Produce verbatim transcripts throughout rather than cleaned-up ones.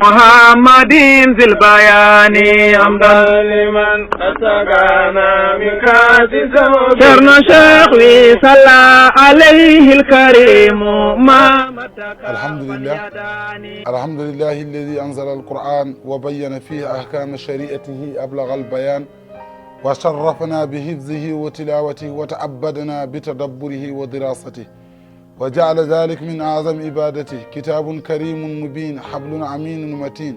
محمد ذي البيان. حمدا لمن أسقانا من كأس ذوق. Ceerno Cheikh wi صلى عليه الكريم ما مدك. الحمد لله. الحمد لله الذي أنزل القرآن وبين فيه أحكام شريعته أبلغ البيان، وشرفنا بحفظه وتلاوته وتعبدنا بتدبره ودراسته، وجعل ذلك من أعظم عبادته. كتاب كريم مبين، حبل أمين متين.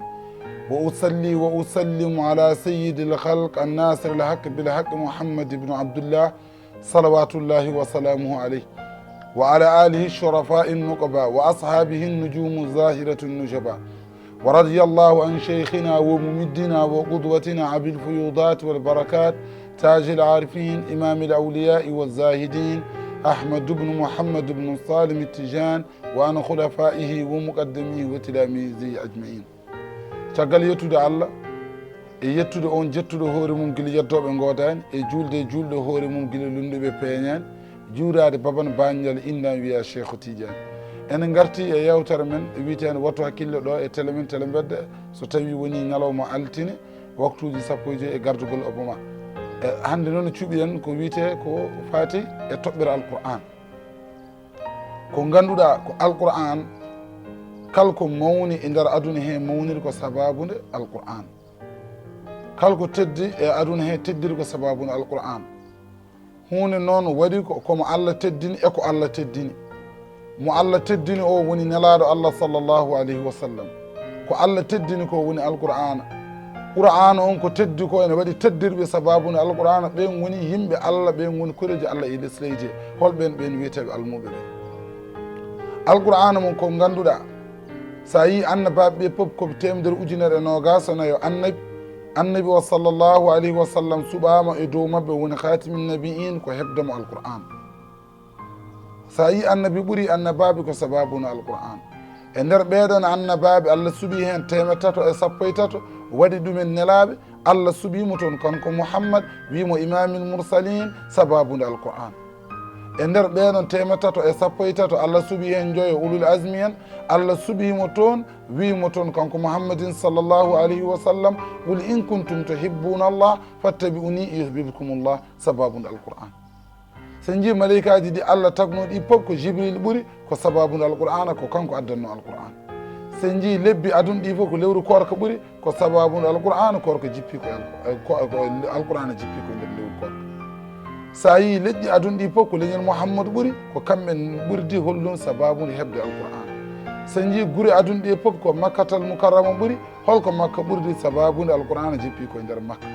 وأصلي وأسلم على سيد الخلق الناصر الحق بالحق محمد بن عبد الله، صلوات الله وسلامه عليه، وعلى آله الشرفاء النقباء، وأصحابه النجوم الزاهرة النجباء، ورضي الله عن شيخنا وممدنا وقدوتنا أبي الفيوضات والبركات، تاج العارفين، إمام الأولياء والزاهدين، أحمد بن محمد بن سالم التجان، وعن خلفائه ومقدميه وتلاميذه أجمعين. Caggal yettude Allah, e yettude on jettuɗo hoore mum gila yeddooɓe ngoodaani, e juulde e juulɗo hoore mum gila lunnduɓe peeñaani, juuraade baban baanjal inndan wiya Cheikh Tidiane. Ene ngarti e yewtere men wiyeteende Wattu Hakkille ɗo e tele men Tele Mbedda, so tawi woni ñalawma altine, waktuuji sappo e joy e gardugol Obama. E hannde noon cuɓi en ko wiyetee ko faati e toɓɓere Alqur'aan. Ko ngannduɗaa ko Alqur'aan, kala ko mawni e nder aduna he mawniri ko sabaabu nde Alqur'aan. Kala ko teddi e aduna he teddiri ko sabaabu nde Alqur'aan. Huunde noon waɗi ko, ko mo Allah teddini e ko Allah teddini. Mo Allah teddini o woni Nelaaɗo Allah sallallahu alayhi wa sallam. Ko Allah teddini ko woni Alqur'aana. Qur'aana on ko teddi ko ene waɗi teddirɓe sabaabu nde Alqur'aana, ɓen woni yimɓe Allah, ɓen woni koreeji Allah e les leydi he. Hol ɓen? Ɓen wiyeteeɓe almuɓe ɓen. Alqur'aana mon ko ngannduɗaa, so a yii annabaaɓe ɓe fof ko teemedere ujunere e noogaas e nayo annabi. Annabi o sallallahu alayhi wa sallam suɓaama e dow maɓɓe woni khaatimin nabiyin ko heɓde mo Alqur'aan. So a yii annabi ɓuri annabaaɓe ko sabaabu no Alqur'aan. E nder ɓeeɗon annabaaɓe, Allah suɓii heen teemedde tato e sappo e tato, waɗi ɗumen nelaaɓe. Allah suɓii mo toon kanko Muhammad, wii mo imaamil mursaliin, sabaabu nde Alqur'aan. E nder ɓeeɗon teemedde tato e sappo e tato, Allah suɓii heen njoyo ulul azmi en. Allah suɓii mo toon, wii mo toon kanko Muhammadin sallallahu alayhi wa sallam, "Qul in kuntum tuhibbuna Allah fattabi'uni yuhbibkumullah", sabaabu nde Alqur'aan. So en njii maleykaaji ɗi Allah tagnoo ɗi fof ko Jibril ɓuri, ko sabaabu nde Alqur'aana, ko kanko addannoo Alqur'aana. So en njii lebbi aduna ɗi fof ko lewru koorka ɓuri, ko sabaabu nde Alqur'aana, koorka jippii ko e Alqu-, ko, ko Alqur'aana jippii ko e nder lewru koorka. So a yii leƴƴi aduna ɗi fof ko leñol Muhammadu ɓuri, ko kamɓe ɓurdi, holɗum sabaabu nde heɓde Alqur'aana. So en njii gure aduna ɗi fof ko Makkatal Mukarrama ɓuri, holko Makka ɓurdi? Sabaabu nde Alqur'aana jippii ko e nder Makka.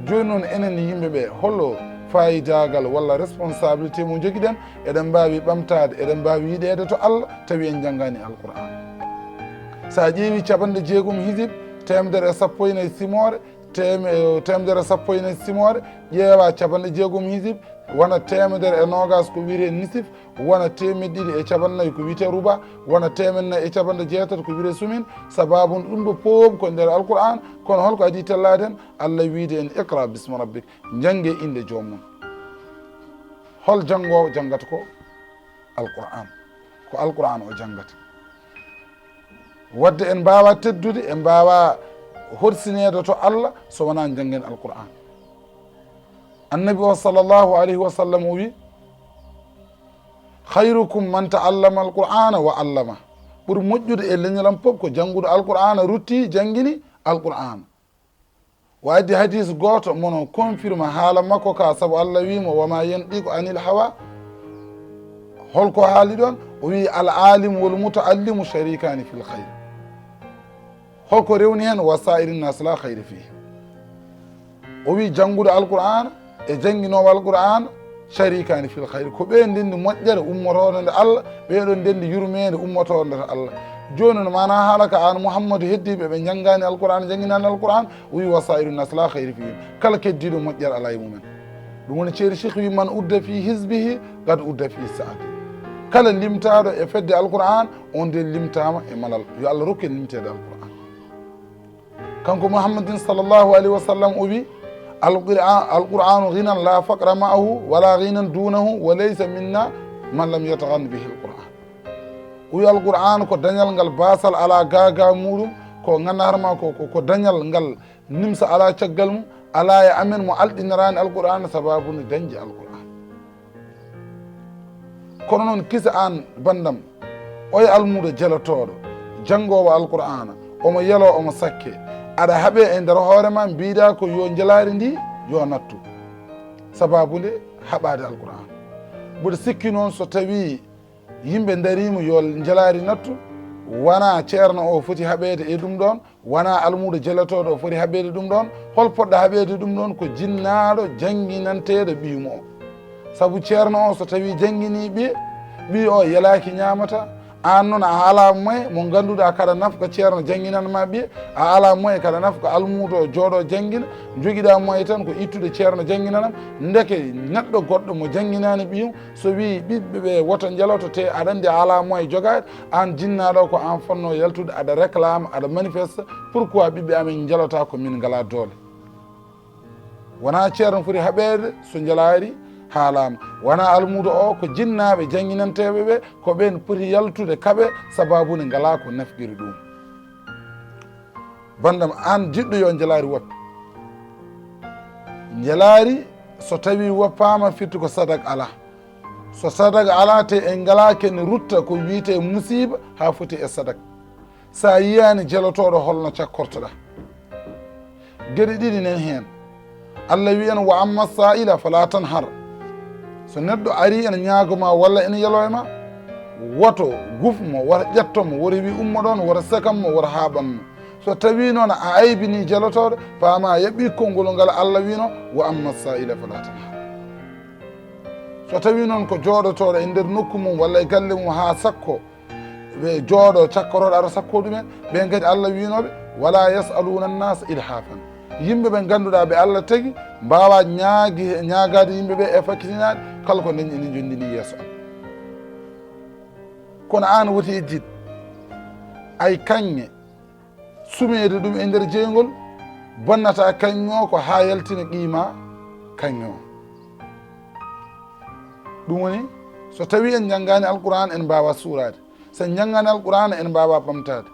Jooni noon, enen yimɓe ɓe, holo faayidaagal walla responsabilité mo njogiɗen? Eɗen mbaawi ɓamtaade, eɗen mbaawi yiɗeede to Allah, tawi en njanngaani Alqur'aana. So a ƴeewi capanɗe jeegom hizib, teemedere e sappo e nayi simoore, teeme-, teemedere e sappo e nayi simoore, ƴeewa capanɗe jeegom hizib, wona teemedere e noogaas ko wiyetee nisif, wona teemeɗɗe ɗiɗi e capanɗe nayi ko wiyetee ruba, wona teemeɗɗe nayi e capanɗe jeetati ko wiyetee sumin, sabaabu ɗum ɗo fof ko nder Alqur'aan, kono holko adii tellaade en? Allah wiide en, "Iqra bismi rabbik", njannge innde joomum. Hol janngoowo janngata ko? Alqur'aan. Ko Alqur'aan o janngata. Wadde en mbaawa teddude, en mbaawa horsineede to Allah so wonaa njanngen Alqur'aan. Annabi o sallallahu alayhi wa sallam o wi, "Khayrukum man ta'allama al-Qur'ana wa 'allama." Ɓuri moƴƴude e leñol am fof ko jannguɗo Alqur'aana, rutti, janngini Alqur'aana. O addi hadis gooto, mono confirme haala makko ka, sabu Allah wi mo, "Wa ma yantiqu anil hawa." Holko haali ɗon? O wi, "Al alimu wal muta'allimu sharikani fil khayr." Holko rewni hen? "Wa sa'irin nas la khayra fihi." O wi, jannguɗo Alqur'aana e jannginoowo Alqur'aana, sharikani fil khayr, ko ɓe ndenndi moƴƴere ummotooɗo nde Allah, ɓee ɗon ndenndi yurmeende ummotooɗo nde Allah. Jooni no maanaa haala ka aan Muhammadu heddiiɓe ɓe njanngaani Alqur'aana, jannginaani Alqur'aana, o wi, "Wa sa'iru nas la khayra fihim." Kala keddiiɗo moƴƴere alaa e mumen. Ɗum woni ceeri Cheikh wi, "Man udda fi hizbihi, qad udda fi sa'ati." Kala limtaaɗo e fedde Alqur'aan, on de limtaama e malal. Yo Allah rokku en limteede Alqur'aan. Kanko Muhammadin sallallahu alayhi wa sallam o wi, "Alqur'an-, Alqur'anu ghinan la faqra ma'ahu, wala ghinan dunahu, wa laysa minna man lam yataghan bihi Alqur'an." O wi, Alqur'an ko dañal ngal baasal alaa gaagaa muuɗum, ko ganndahar ma ko, ko, ko dañal ngal nimsa alaa caggal mum, alaa e amen mo alɗiniraani Alqur'aana sababu nde dañde Alqur'aana. Kono noon kisa aan banndam, oya almuudo jelotooɗo, janngoowo Alqur'aana, omo yeloo, omo sakkee, aɗa haɓee e nder hoore ma, mbiiɗaa ko yo njelaari ndi yo nattu, sababu nde haɓaade Alqur'aana. Mboɗo sikki noon so tawii yimɓe ndariima yo njelaari nattu, wonaa ceerno o foti haɓeede e ɗum ɗoon, wonaa almuudo jelotooɗo o foti haɓeede ɗum ɗoon. Hol poɗɗo haɓeede ɗum ɗoon? Ko jinnaaɗo jannginanteeɗo ɓiyum o. Sabu ceerno o so tawii jannginii ɓiye, ɓiye o yelaaki ñaamata, aan noon a alaa moyen mo ngannduɗaa kaɗa nafqa ceerno jannginan ma ɓiye, a alaa moyen kaɗa nafqa almuudo o jooɗo janngina, njogiɗaa moyen tan ko ittude ceerno jannginanam. Ndeke neɗɗo goɗɗo mo jannginaani ɓiyum, so wii ɓiɓɓe ɓe woto njeloto, te aɗa anndi a alaa moyen jogaade, aan jinnaaɗo ko aan fotnoo yaltude, aɗa réclame, aɗa manifeste, pourquoi ɓiɓɓe amen njelotaa ko min ngalaa doole? Wonaa ceerno foti haɓeede so njelaari haalaama. Wonaa almuudo o, ko jinnaaɓe jannginanteeɓe ɓe, ko ɓeen poti yaltude kaɓe, sababu nde ngalaa ko nafqiri ɗum. Banndam, aan jiɗɗo yo njelaari woppu. Njelaari so tawii woppaama, firti ko sadak alaa. So sadak alaa, te en ngalaa ken rutta ko wiyetee musiiba haa foti e sadak. So a yiyaani jelotooɗo, holno cakkortoɗaa? Geɗe ɗiɗi nen heen. Allah wiyan, "Wa amma sa'ila fala tanhar." So neɗɗo arii ene ñaago ma walla ene yelo e ma, woto guf mo, wota ƴetto mo, wota wi ummo ɗoon, wota sekam mo, wota haaɓan mo. So tawii noon a aybinii jelotooɗo, paama a yaɓii konngol ngal Allah wiino, "Wa amma sa'ila fala tanhar." So tawii noon ko jooɗotooɗo e nder nokku mum walla e galle mum haa sakko, ɓe jooɗo cakkorooɗo ara sakko ɗumen, ɓen kadi Allah wiinooɓe, "Wala yas'aluna an-nasa ilhafan." Yimɓe ɓe ngannduɗaa ɓe Allah tagi, mbaawa ñaagi-, ñaagaade yimɓe ɓe e fakkitinaade, kala ko dañi ene njonndini yeeso am. Kono aan woti e jiɗ, ay kaŋŋe, sumeede ɗum e nder jeyngol, bonnata kaŋŋe o ko haa yaltina qiima kaŋŋe o. Ɗum woni, so tawii en njanngaani Alqur'aan, en mbaawaa suuraade. So en njanngaani Alqur'aana, en mbaawaa ɓamtaade.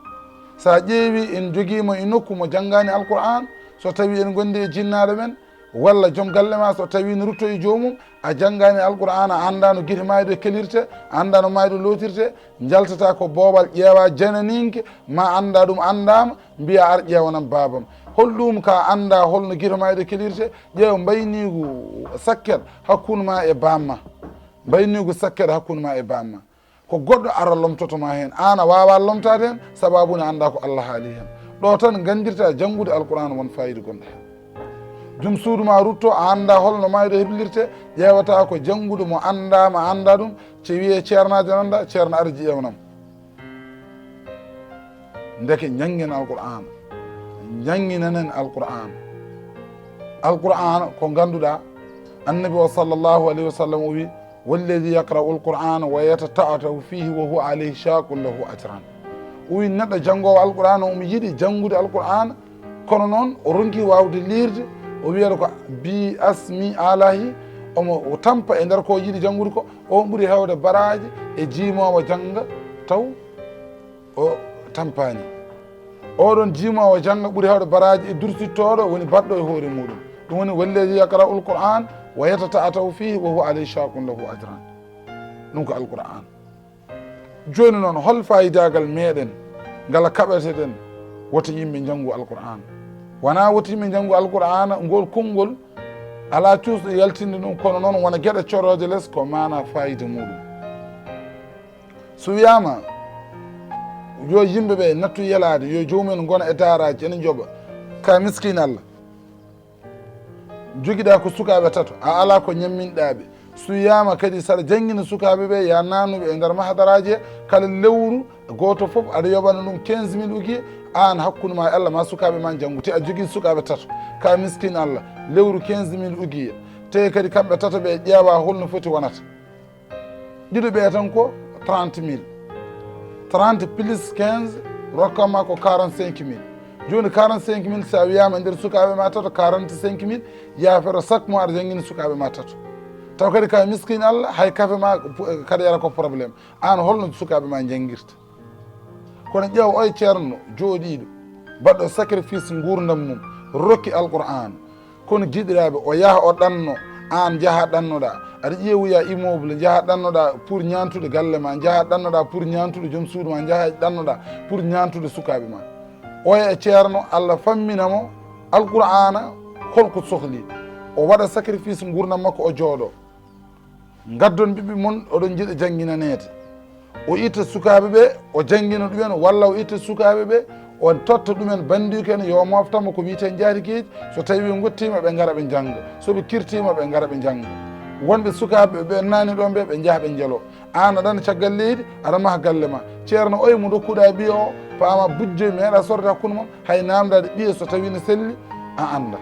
So a ƴeewii, en njogiima e nokku mo janngaani Alqur'aan, so tawii en ngondi e jinnaaɗo men, walla joom galle ma, so tawii no rutto e joomum, a janngaani Alqur'aana, a anndaa no gite maa ɗe kelirte, a anndaa no maa ɗe lootirte, njaltataa ko boobal, ƴeewaa jananinke, ma anndaa ɗum anndaama, mbiyaa ar ƴeewanam baabam. Hol ɗum ka anndaa hol no gite maa ɗe kelirte, ƴeew mbayniigu sakket hakkunde maa e baamma. Mbayniigu sakket hakkunde maa e baamma. Ko goɗɗo ara lomtoto ma heen, aan a waawaa lomtaade heen, sababu ne anndaa ko Allah haali heen. Ɗo tan nganndirtaa janngude Alqur'aan won faayiida gonɗo heen. Jom suudu ma rutto, a anndaa holno maa ɗe heblirte, ƴeewataa ko janngude mo anndaa ma anndaa ɗum, ce wiyee ceernaajo nanndaa, ceerno arji ƴeewnam. Ndeke njanngen Alqur'aan, njannginanen Alqur'aan. Alqur'aan ko ngannduɗaa, Annabi o sallallahu alayhi wa sallam o wi, "Walladi yaqra'u al-Qur'ana wa yatata'ata'u fihi wa huwa alayhi shaqun lahu ajran." O wi neɗɗo janngoowo Alqur'aana, omo yiɗi janngude Alqur'aana, kono noon o ronki waawde liirde, o wiyata ko bi asmi alahi, omo o tampa e nder ko yiɗi janngude ko, o ɓuri heewde baraaji e jiimoowo jannga taw o tampaani. Oɗon jiimoowo jannga ɓuri heewde baraaji e dursittooɗo woni baɗɗo e hoore muuɗum. Ɗum woni, "Walladi yaqra'u al-Qur'an wa yatata'ata'u fihi wa huwa alayhi shaqun lahu ajran." Ɗum ko Alqur'aan. Jooni noon, hol faayidaagal meeɗen ngal kaɓeteɗen woto yimɓe njanngu Alqur'aan? Wonaa woto yimɓe njanngu Alqur'aana, ngol konngol alaa cuusɗo yaltinde ɗum, kono noon wona geɗe corooje les ko maanaa faayiida muuɗum. So wiyaama yo yimɓe ɓe nattu yelaade, yo joomum en ngona e daaraaji, ene njoɓa, ka miskiin Allah. Jogiɗaa ko sukaaɓe tato, a alaa ko ñamminɗaa ɓe. So wiyaama kadi saɗa janngina sukaaɓe ɓe, ya naanuɓe e nder mahadaraaji he, kala lewru gooto fof aɗa yoɓana ɗum quinze mille ukiye, aan hakkunde ma e Allah ma sukaaɓe ma njanngu. Te a jogii sukaaɓe tato, ka miskiin Allah, lewru quinze mille ukiye. Te kadi kamɓe tato ɓe ƴeewa holno foti wonata. Ɗiɗo ɓe tan ko trente mille. Trente plus quinze rokkanma ko quarante-cinq mille. Jooni quarante-cinq mille, so a wiyaama e nder sukaaɓe ma tato, quarante-cinq mille, yaafeero chaque mois aɗa janngina sukaaɓe ma tato. Taw kadi ka miskiin Allah, hay kafe ma pu-, kaɗa yara ko problème. Aan holno sukaaɓe ma njanngirta? Kono ƴeew oye ceerno jooɗiiɗo, Baɗɗo sacrifice nguurndam mum, rokki Alqur'aan. Kono giɗiraaɓe, o yaha o ɗanno, aan njaha ɗannoɗaa. Aɗa ƴeewoya immeuble, njaha ɗannoɗaa pour ñaantude galle ma, njaha ɗannoɗaa pour ñaantude joom suudu ma, njaha ɗannoɗaa pour ñaantude sukaaɓe ma. Oya e ceerno, Allah fammina mo Alqur'aana, holko sohli. O waɗa sacrifice nguurndam makko, o jooɗo. Ngaddon ɓiɓɓe mon, oɗon njiɗa jannginaneede. O itta sukaaɓe ɓe, o janngina ɗumen, walla o itta sukaaɓe ɓe, o totta ɗumen bandiiko en, yo mofta mo ko wiyetee njaarikeeji. So tawii ɓe ngottiima, ɓe ngara ɓe njannga. So ɓe kirtiima, ɓe ngara ɓe njannga. Wonɓe sukaaɓe ɓe ɓe naani ɗoon ɓe, ɓe njaha ɓe njalo. Aan a ɗaani caggal leydi, aɗa maha galle ma. Ceerno oy mo ndokkuɗaa ɓiye o, paama bujjo meeɗa sorde hakkunde mon, hay naamndaade ɓiye so tawii ne selli, a annda.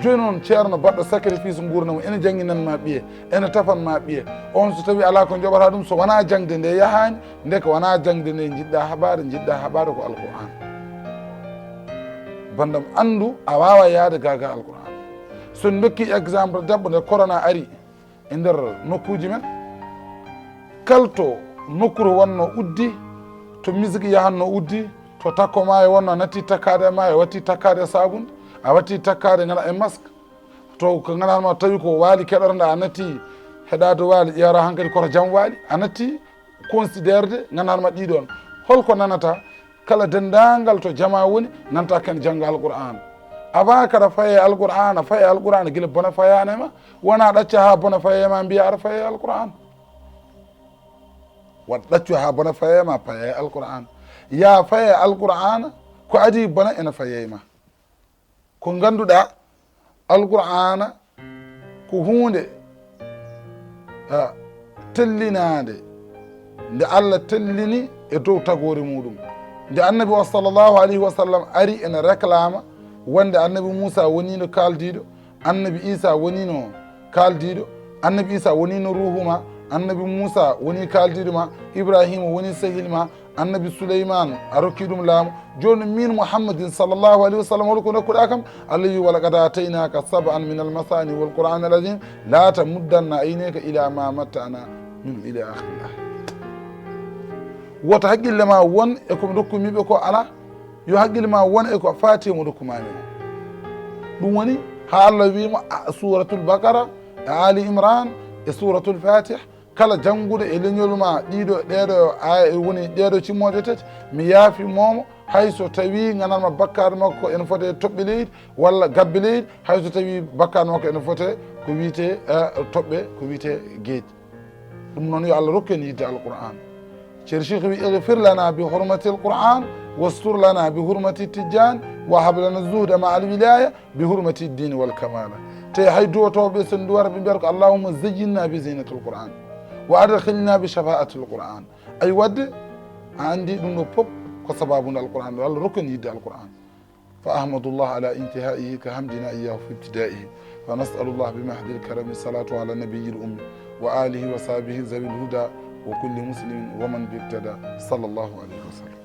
Jooni noon, ceerno baɗɗo sacrifice nguurndam mum, ene jannginan ma ɓiye, ene tafan ma ɓiye. On so tawii alaa ko njoɓata ɗum, so wonaa jaŋde nde yahaani, ndeke wonaa jaŋde nde njiɗɗa haɓaade, njiɗɗa haɓaade ko Alqur'aan. Banndam, anndu a waawaa yahde gaa gaa Alqur'aan. So en ndokki exemple, debbo nde corona ari, e nder nokkuuji men. Kala to nokku to wonno uddi, to musique yahanno uddi, to takko ma e wonno a natti takkaade e ma, a watti takkaade e saabunde, a watti takkaade ngana e masque, to ko ngana ma tawi ko waali keɗotoɗa, a natti heɗaade waali, ƴeewata hankadi koto jam waali, a natti considérde ngana ma ɗiɗon. Holko nanata? Kala denndaangal to jamaa woni, nanta ken jannga Alqur'aan. Avant kaɗa faye Alqur'aan, a faye Alqur'aan gila bona fayaani e ma. Wona ɗacca haa bona faye ma, mbiya aɗa faye Alqur'aan. Waɗ ɗaccu haa bona faye ma, faye Alqur'aan. Ya faye Alqur'aan, ko adii bona ene faye ma. Ko ngannduɗaa, Alqur'aana ko huunde, ah, tellinaande, nde Allah tellini e dow tagoore muuɗum. Nde Annabi o sallallahu alayhi wa sallam ari ene reklama wonde Annabi Muusa woniino kaaldiiɗo, Annabi Iisa woniino kaaldiiɗo, Annabi Iisa woniino ruuhu ma, Annabi Muusa woni kaaldiiɗo ma, Ibraahiima woni sehil ma, Annabi Suleymaan, a rokki ɗum laamu. Jooni min Muhammadin sallallahu alayhi wa sallam, hol ko nokkuɗaa kam? Allah wi, "Wa laqad aataynaaka sab'an minal masaani wal qur'aanil aziim, laa tamuddanna aynayka ilaa maa matta'naa minhu ilaa aakhiril aaya." Wota haqqille ma won e ko mi rokkumi ɓe ko alaa, yo haqqille ma won e ko faati e mo rokkumaami o. Ɗum woni, haa Allah wi mo, a, Suuratul Baqara, e Aali Imraan, e Suuratul Faatih, kala jannguɗo e leñol ma ɗiɗo, ɗeɗo aya woni ɗeɗo cimmooje tati, mi yaafi momo, hay so tawi ganal ma bakkaat makko ene foti e toɓɓe leydi walla gabbe leydi, hay so tawi bakkaat makko ene foti ko wiyete, eh, toɓɓe, ko wiyete geej. Ɗum noon yo Allah rokku en yidde Alqur'aan. Ceerno Cheikh wi, "Ighfir lana bi hurmatil Qur'an, wastur lana bi hurmati Tijjan, wa hab lana zuhda ma al wilaya, bi hurmati diini wal kamala." Te hay duwotooɓe so nduwata ɓe mbiyata ko, "Allahumma zayyinna bi zinatil Qur'an, wa adkhilna bi shafa'atil Qur'an." Ay wadde, a anndi ɗum ɗo pop ko sababu nde Alqur'an ɗo. Allah rokku en yidde Alqur'an. Fa ahmadullah ala intihaihi ka hamdina iyyahu fi ibtidaihi. Fa nas'alullah bi mahdil karami salatu ala nabiyil ummi wa alihi wa sahbihi zawil huda wa kulli muslimin wa man bihtada sallallahu alayhi wa sallam.